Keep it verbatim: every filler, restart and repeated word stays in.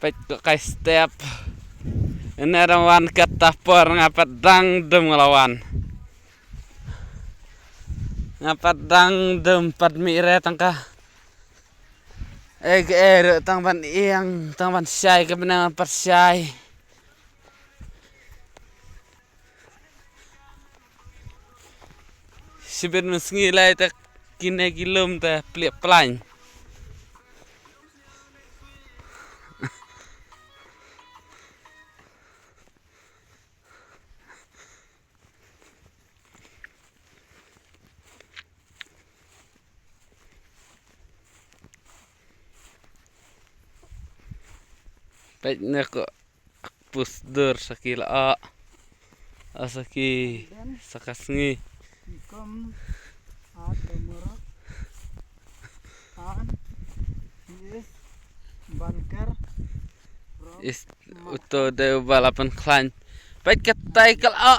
Peit ko kai step. Ine dang wan kata por nga pat dang dum nga la wan. Nga pat dang dum pat mi re tang ka. Eh ke eh tang ban iang tang ban shai ka bneng pat shai. Shibit mynsngi lai te kine ki lum te pliep plain. Peit ne ko pus dur sa ki la a. Sa ki sa ka sngi. Ikom at the murok an is bunker is uto de balapan klan. Peit ka tai kal a.